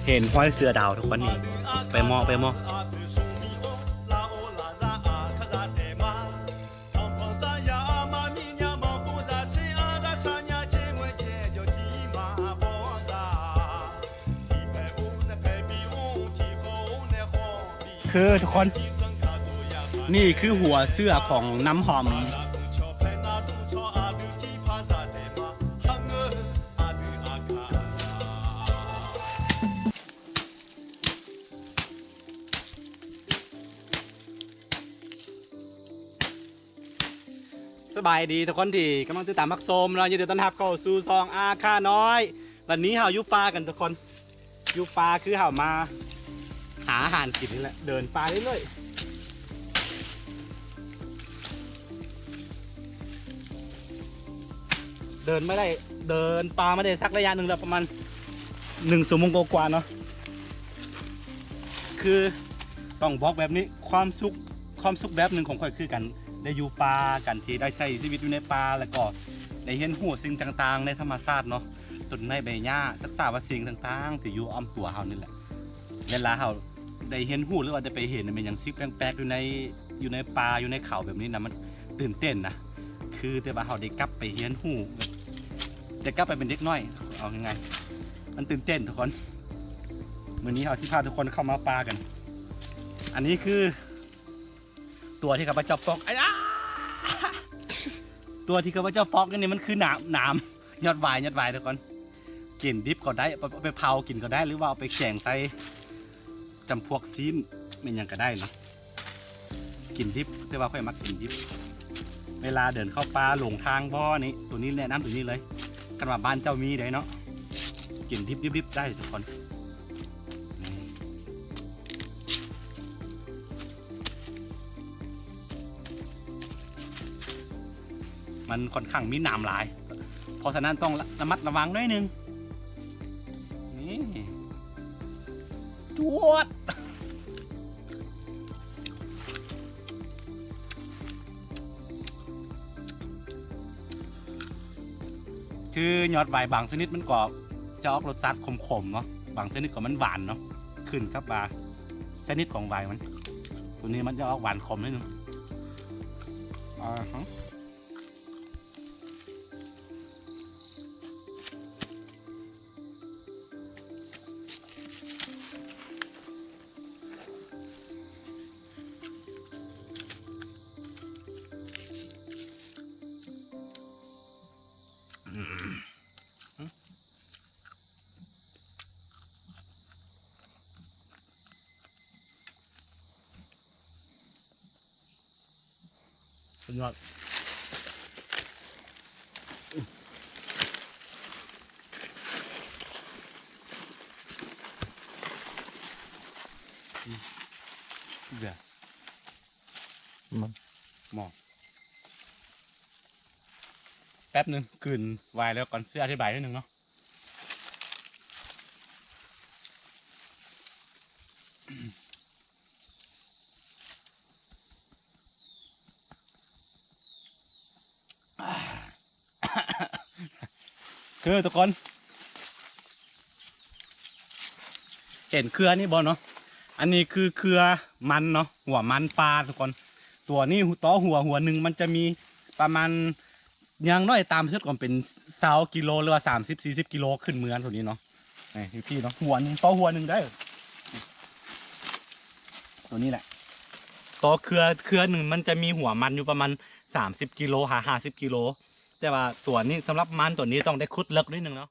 ເຫັນຮອຍເສືອດາວທຸກຄົນນີ້ ໄປເໝາະ ໄປເໝາະ. ຄືທຸກຄົນ ນີ້ຄືຫົວເສືອຂອງນ້ຳຫອມ. ສະບາຍດີທຸກຄົນທີ່ກຳລັງຕິດຕາມຮັບຊົມເນາະ, ຍິນດີຕ້ອນຮັບເຂົ້າສູ່ຊ່ອງອາຄານ້ອຍ. ວັນນີ້ເຮົາຢູ່ປ່າກັນທຸກຄົນ, ຢູ່ປ່າຄືເຮົາມາຫາອາຫານກິນນີ້ແຫຼະ, ເດີນປ່າເລື້ອຍໆ. ເດີນມາໄດ້ ເດີນປ່າມາໄດ້ສັກໄລຍະໜຶ່ງແລ້ວ ປະມານໜຶ່ງຊົ່ວໂມງກວ່າໆເນາະ. ຄືຕ້ອງບອກແບບນີ້ ຄວາມສຸກ ຄວາມສຸກແບບໜຶ່ງຂອງຂ້ອຍຄືການໄດ້ຢູ່ປ່າ ການທີ່ໄດ້ໃຊ້ຊີວິດຢູ່ໃນປ່າ ແລ້ວກໍໄດ້ຮຽນຮູ້ສິ່ງຕ່າງໆໃນທຳມະຊາດເນາະ, ຕົ້ນໄມ້ໃບຫຍ້າ ສັກສາວ່າສິ່ງຕ່າງໆທີ່ຢູ່ອ້ອມຕົວເຮົານີ້ແຫຼະ. ເວລາເຮົາໄດ້ຮຽນຮູ້ ຫຼືວ່າໄດ້ໄປເຫັນແມ່ນຫຍັງສິ່ງແປກໆຢູ່ໃນ ຢູ່ໃນປ່າ ຢູ່ໃນເຂົາແບບນີ້ນະ ມັນຕື່ນເຕັ້ນນະ. ຄືແຕ່ວ່າເຮົາໄດ້ກັບໄປຮຽນຮູ້ ໄດ້ກັບໄປເປັນເດັກນ້ອຍ ເອົາງ່າຍໆ ມັນຕື່ນເຕັ້ນທຸກຄົນ. ມື້ນີ້ເຮົາຊິພາທຸກຄົນເຂົ້າມາປ່າກັນ. ອັນນີ້ຄືຕົວທີ່ຂ້າພະເຈົ້າປອກ ອາ ຕົວທີ່ຂ້າພະເຈົ້າປອກຢູ່ນີ້ມັນຄືໜາມ ໜາມ ຍອດຫວາຍ ຍອດຫວາຍທຸກຄົນ. ກິນດິບກໍໄດ້ ເອົາໄປເຜົາກິນກໍໄດ້ ຫຼືວ່າເອົາໄປແກງໃສ່ຈຳພວກຊີ້ນແມ່ນຫຍັງກໍໄດ້ເນາະ. ກິນດິບ ແຕ່ວ່າຂ້ອຍມັກກິນດິບ. ເວລາເດີນເຂົ້າປ່າຫຼົງທາງບໍ່ນີ້ ໂຕນີ້ແນະນຳໂຕນີ້ເລີຍ. ຄັນວ່າບ້ານເຈົ້າມີໄດ໋ເນາະ ກິນດິບໆໄດ້ທຸກຄົນ. ນີ້ ມັນຂ້ອນຂ້າງມີໜາມຫຼາຍ ເພາະສະນັ້ນຕ້ອງລະມັດລະວັງໜ້ອຍໜຶ່ງ. ນີ້ ຈວດ. ຄືຍອດຫວາຍບາງຊະນິດມັນກໍຈະອອກລົດຊາດຂົມໆເນາະ, ບາງຊະນິດກໍມັນຫວານເນາະ, ຂຶ້ນກັບວ່າຊະນິດຂອງຫວາຍມັນ. ໂຕນີ້ມັນຈະອອກຫວານຂົມໜ້ອຍໜຶ່ງ. ອາຮະ. ສຸດຍອດ. ມາ ມາ ແປັບໜຶ່ງ ກືນຫວາຍແລ້ວກ່ອນ ຊິອະທິບາຍໜ້ອຍໜຶ່ງເນາະ. ຄືທຸກຄົນ ເຫັນເຄືອນີ້ບໍ່ເນາະ? ອັນນີ້ຄືເຄືອມັນເນາະ, ຫົວມັນປ່າທຸກຄົນ. ຕົວນີ້ຕໍ່ຫົວ ຫົວໜຶ່ງມັນຈະມີປະມານ ຢ່າງໜ້ອຍຕາມສຸດກໍເປັນຊາວກິໂລ ຫຼືວ່າສາມສິບ ສີ່ສິບກິໂລຂຶ້ນເມືອ ໂຕນີ້ເນາະ. ນີ້ ຢູ່ພີ້ເນາະ ຫົວໜຶ່ງຕໍ່ຫົວໜຶ່ງເດີ້. ໂຕນີ້ແຫຼະ ຕໍ່ເຄືອ ເຄືອໜຶ່ງມັນຈະມີຫົວມັນຢູ່ປະມານສາມສິບກິໂລຫາຫ້າສິບກິໂລ. ແຕ່ວ່າຕົວນີ້ ສຳລັບມັນຕົວນີ້ຕ້ອງໄດ້ຂຸດເລິກໜ້ອຍໜຶ່ງເນາະ.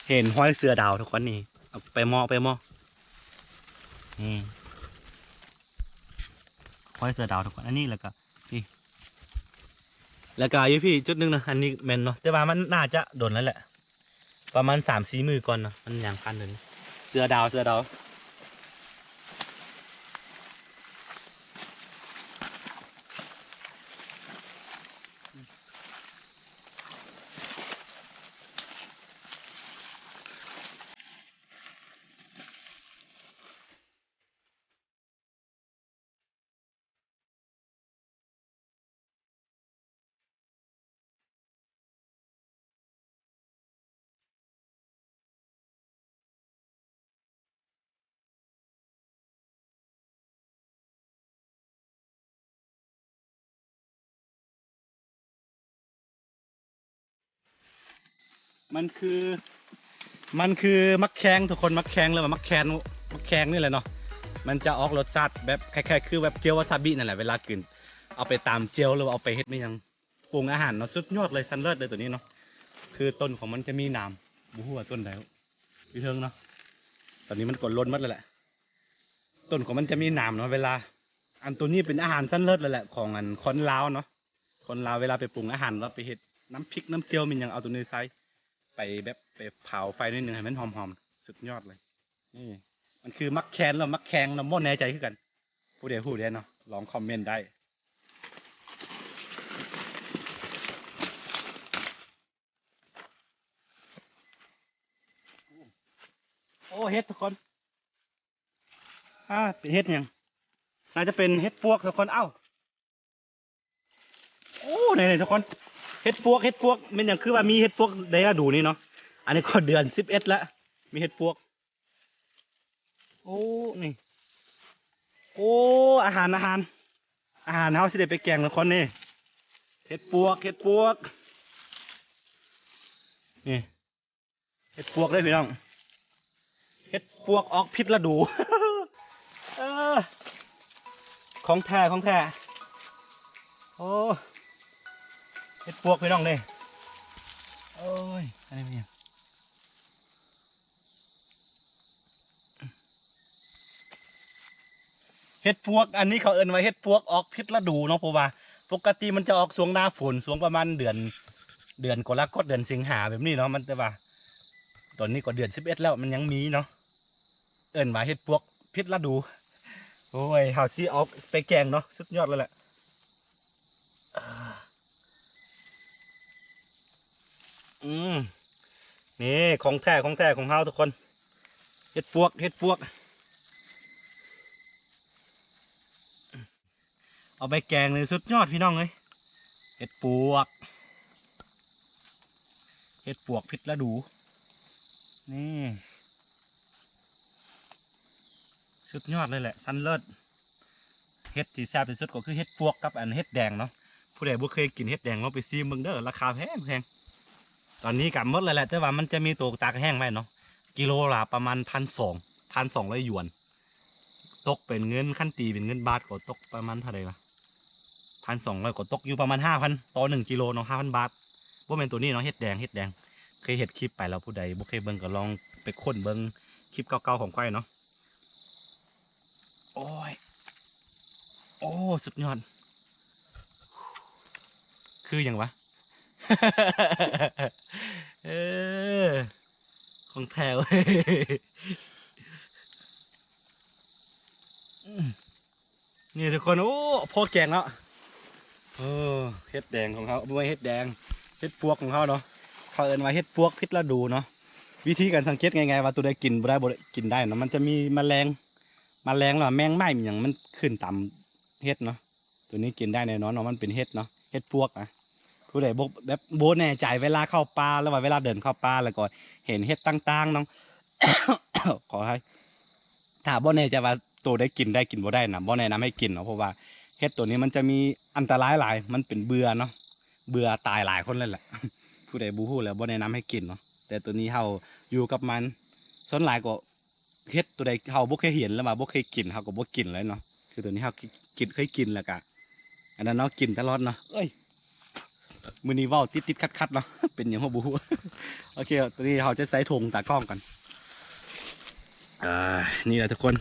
ເຫັນຮອຍເສືອດາວທຸກຄົນນີ້ ເອົາໄປເໝາະ ໄປເໝາະ. ນີ້ ຮອຍເສືອດາວທຸກຄົນ ອັນນີ້ ແລ້ວກໍ ນີ້ ແລ້ວກໍຢູ່ພີ້ຈຸດໜຶ່ງນະ, ອັນນີ້ແມ່ນເນາະ ແຕ່ວ່າມັນໜ້າຈະດົນແລ້ວແຫຼະ ປະມານສາມສີ່ມື້ກ່ອນເນາະ ມັນຍ່າງຜ່ານໂດນ. ເສືອດາວ ເສືອດາວ. ມັນຄື ມັນຄືໝາກແຄງ ທຸກຄົນ ໝາກແຄງ ຫຼືວ່າໝາກແຄນ ໝາກແຄງນີ້ແຫຼະເນາະ. ມັນຈະອອກລົດຊາດແບບຄ້າຍໆ ຄືແບບເຈວວາຊາບິນັ້ນແຫຼະ ເວລາກິນ ເອົາໄປຕຳແຈ່ວ ຫຼືວ່າເອົາໄປເຮັດແມ່ນຫຍັງ ປຸງອາຫານເນາະ. ສຸດຍອດເລີຍ ຊັ້ນເລີດເລີຍໂຕນີ້ເນາະ. ຄືຕົ້ນຂອງມັນຈະມີໜາມ ບໍ່ຮູ້ວ່າຕົ້ນໃດ ຢູ່ເທິງເນາະ. ຕອນນີ້ມັນກໍຫຼົ່ນໝົດແລ້ວແຫຼະ ຕົ້ນຂອງມັນຈະມີໜາມເນາະ. ເວລາ ອັນໂຕນີ້ເປັນອາຫານຊັ້ນເລີດເລີຍແຫຼະ ຂອງອັນຄົນລາວເນາະ. ຄົນລາວເວລາໄປປຸງອາຫານ ວ່າໄປເຮັດນ້ຳພິກນ້ຳແຈ່ວແມ່ນຫຍັງ ເອົາໂຕນີ້ໃສ່ ໄປແບບໄປເຜົາໄຟໜ້ອຍໜຶ່ງໃຫ້ມັນຫອມໆ ສຸດຍອດເລີຍ. ນີ້ມັນຄືໝາກແຄນ ຫຼືໝາກແຄງເນາະ ບໍ່ແນ່ໃຈຄືກັນ. ຜູ້ໃດຮູ້ແດ່ເນາະ ລອງຄອມເມັນໄດ້. ໂອ້ ເຫັດທຸກຄົນ ອ່າ ເປັນເຫັດຫຍັງ? ໜ້າຈະເປັນເຫັດປວກທຸກຄົນ. ເອົ້າ ໂອ້ ນີ້ໆ ທຸກຄົນ ເຫັດປວກ ເຫັດປວກ ແມ່ນຫຍັງຄືວ່າມີເຫັດປວກໃນລະດູນີ້ເນາະ? ອັນນີ້ກໍເດືອນສິບເອັດລະ ມີເຫັດປວກ. ໂອ້ ນີ້ ໂອ້ ອາຫານ ອາຫານ ອາຫານເຮົາຊິໄດ້ໄປແກງທຸກຄົນນີ້ ເຫັດປວກ ເຫັດປວກ ນີ້ ເຫັດປວກເດ້ພີ່ນ້ອງ ເຫັດປວກອອກຜິດລະດູ ເອີ ຂອງແທ້ ຂອງແທ້. ໂອ້ ເຫັດປວກພີ່ນ້ອງເດ້. ໂອ້ຍ ອັນນີ້ແມ່ນຫຍັງ? ເຫັດປວກ ອັນນີ້ເຂົາເອີ້ນວ່າເຫັດປວກອອກຜິດລະດູເນາະ ເພາະວ່າປົກກະຕິມັນຈະອອກຊ່ວງໜ້າຝົນ ຊ່ວງປະມານເດືອນ ເດືອນກໍລະກົດ ເດືອນສິງຫາແບບນີ້ເນາະ. ມັນ ແຕ່ວ່າຕອນນີ້ກໍເດືອນສິບເອັດແລ້ວ ມັນຍັງມີເນາະ. ເອີ້ນວ່າເຫັດປວກຜິດລະດູ. ໂອ້ຍ ເຮົາຊິເອົາໄປແກງເນາະ ສຸດຍອດເລີຍແຫຼະ. ອືມ ນີ້ຂອງແທ້ ຂອງແທ້ຂອງເຮົາທຸກຄົນ ເຫັດປວກ ເຫັດປວກ ເອົາໄປແກງນີ້ສຸດຍອດພີ່ນ້ອງເອີຍ. ເຫັດປວກ ເຫັດປວກຜິດລະດູ ນີ້ ສຸດຍອດເລີຍແຫຼະ ຊັ້ນເລີດ. ເຫັດທີ່ແຊບທີ່ສຸດກໍຄືເຫັດປວກກັບອັນເຫັດແດງເນາະ. ຜູ້ໃດບໍ່ເຄີຍກິນເຫັດແດງ ລອງໄປຊີມເບິ່ງເດີ ລາຄາແພງໆ. ຕອນນີ້ກະໝົດແລ້ວແຫຼະ ແຕ່ວ່າມັນຈະມີໂຕຕາກແຫ້ງໄວ້ເນາະ ກິໂລລະປະມານພັນສອງ ພັນສອງຮ້ອຍຢວນ ຕົກເປັນເງິນ ຄັນຕີເປັນເງິນບາດກໍຕົກປະມານເທົ່າໃດວະ ພັນສອງຮ້ອຍ ກໍຕົກຢູ່ປະມານຫ້າພັນຕໍ່ໜຶ່ງກິໂລເນາະ ຫ້າພັນບາດ. ບໍ່ແມ່ນໂຕນີ້ເນາະ ເຫັດແດງ ເຫັດແດງ ເຄີຍເຮັດຄລິບໄປແລ້ວ ຜູ້ໃດບໍ່ເຄີຍເບິ່ງກໍລອງໄປຄົ້ນເບິ່ງຄລິບເກົ່າໆຂອງຂ້ອຍເນາະ. ໂອ້ຍ ໂອ້ ສຸດຍອດ ຄືຫຍັງວະ ເອີ ຂອງແທ້ເວີຍ. ນີ້ທຸກຄົນ ໂອ້ ພໍແກງເນາະ ເອີ ເຫັດແດງຂອງເຮົາ ບໍ່ແມ່ນເຫັດແດງ ເຫັດປວກຂອງເຮົາເນາະ ເຂົາເອີ້ນວ່າເຫັດປວກຜິດລະດູເນາະ. ວິທີການສັງເກດງ່າຍໆວ່າໂຕໃດກິນບໍ່ໄດ້ ບໍ່ໄດ້ ກິນໄດ້ເນາະ ມັນຈະມີມະແລງ ມະແລງ ຫຼືວ່າແມງໄມ້ຫຍັງ ມັນຂຶ້ນຕາມເຫັດເນາະ. ໂຕນີ້ກິນໄດ້ແນ່ນອນເນາະ ມັນເປັນເຫັດເນາະ ເຫັດປວກນະ. ຜູ້ໃດບໍ່ ແບບບໍ່ແນ່ໃຈ ເວລາເຂົ້າປ່າ ຫຼືວ່າເວລາເດີນເຂົ້າປ່າ ແລ້ວກໍເຫັນເຫັດຕ່າງໆເນາະ ຂໍອະໄພ ຖ້າບໍ່ແນ່ໃຈວ່າໂຕໃດກິນໄດ້ກິນບໍ່ໄດ້ນະ ບໍ່ແນະນຳໃຫ້ກິນເນາະ ເພາະວ່າເຫັດໂຕນີ້ມັນຈະມີອັນຕະລາຍຫຼາຍ ມັນເປັນເບື່ອເນາະ ເບື່ອຕາຍຫຼາຍຄົນແລ້ວແຫຼະ. ຜູ້ໃດບໍ່ຮູ້ແລ້ວບໍ່ແນະນຳໃຫ້ກິນເນາະ ແຕ່ໂຕນີ້ເຮົາຢູ່ກັບມັນ ສ່ວນຫຼາຍກໍເຫັດໂຕໃດເຮົາບໍ່ເຄີຍເຫັນ ຫຼືວ່າບໍ່ເຄີຍກິນ ເຮົາກໍບໍ່ກິນເລີຍເນາະ. ຄືໂຕນີ້ເຮົາກິນ ເຄີຍກິນ ແລ້ວກະ ອັນນັ້ນເນາະ ກິນຕະຫຼອດເນາະ. ເອີຍ ມື້ນີ້ເວົ້າຕິດໆຂັດໆເນາະ ເປັນຫຍັງເຮົາບໍ່ຮູ້. ໂອເຄ ຕອນນີ້ເຮົາຈະໃສ່ຖົງຕາກ້ອງກັນ. ອ່າ ນີ້ແຫຼະທຸກຄົນ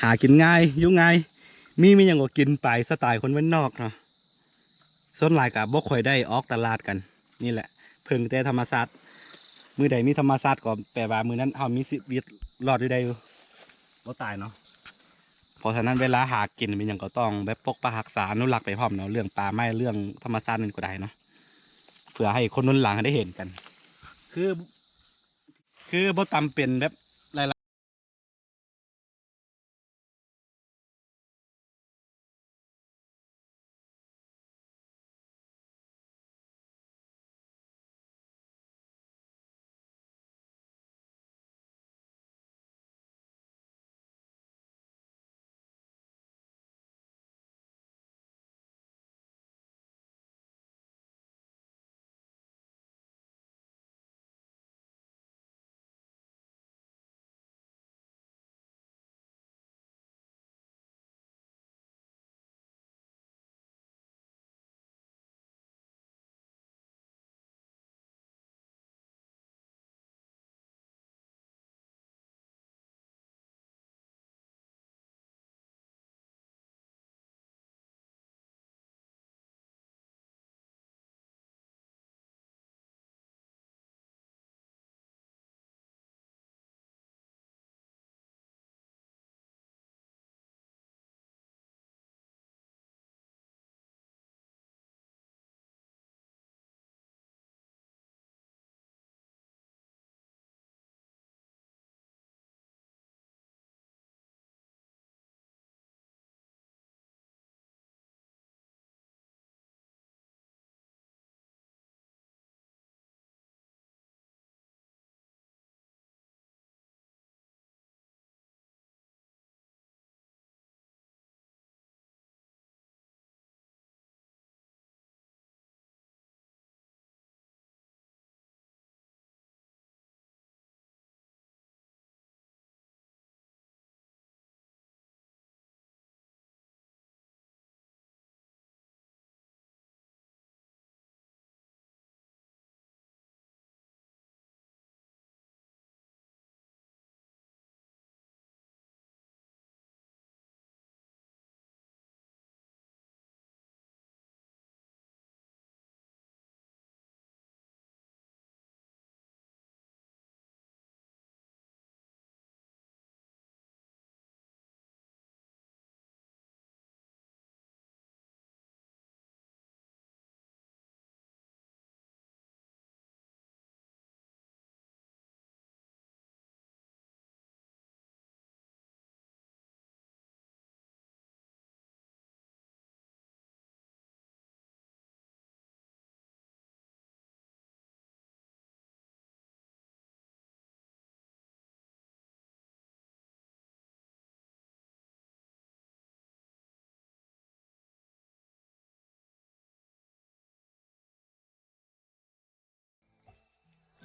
ຫາກິນງ່າຍ ຢູ່ງ່າຍ ມີ ມີຫຍັງກໍກິນໄປ ສະໄຕລ໌ຄົນບ້ານນອກເນາະ. ສ່ວນຫຼາຍກໍບໍ່ຄ່ອຍໄດ້ອອກຕະຫຼາດກັນ ນີ້ແຫຼະ ເພິ່ງແຕ່ທຳມະຊາດ. ມື້ໃດມີທຳມະຊາດກໍແປວ່າມື້ນັ້ນເຮົາມີຊີວິດລອດຢູ່ໄດ້ຢູ່ ບໍ່ຕາຍເນາະ. ເພາະສະນັ້ນເວລາຫາກິນແມ່ນຫຍັງກໍຕ້ອງແບບປົກປັກຮັກສາອະນຸລັກໄປພ້ອມເນາະ ເລື່ອງປ່າໄມ້ ເລື່ອງທຳມະຊາດນັ້ນກໍໄດ້ເນາະ ເພື່ອໃຫ້ຄົນລຸ້ນຫຼັງໄດ້ເຫັນກັນ ຄື ຄືບໍ່ຈຳເປັນແບບຫຼາຍ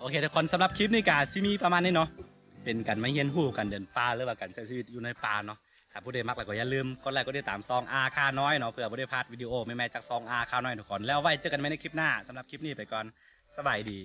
ໂອເຄທຸກຄົນ ສຳລັບຄລິບນີ້ກະຊິມີປະມານນີ້ເນາະ ເປັນການມາຮຽນຮູ້ການເດີນປ່າ ຫຼືວ່າການໃຊ້ຊີວິດຢູ່ໃນປ່າເນາະ. ຖ້າຜູ້ໃດມັກແລ້ວກໍຢ່າລືມກົດໄລກົດຕິດຕາມຊ່ອງອາຄານ້ອຍເນາະ ເພື່ອບໍ່ໄດ້ພາດວິດີໂອໃໝ່ໆຈາກຊ່ອງອາຄານ້ອຍທຸກຄົນ. ແລ້ວໄວ້ເຈີກັນໃໝ່ໃນຄລິບໜ້າ. ສຳລັບຄລິບນີ້ໄປກ່ອນ ສະບາຍດີ.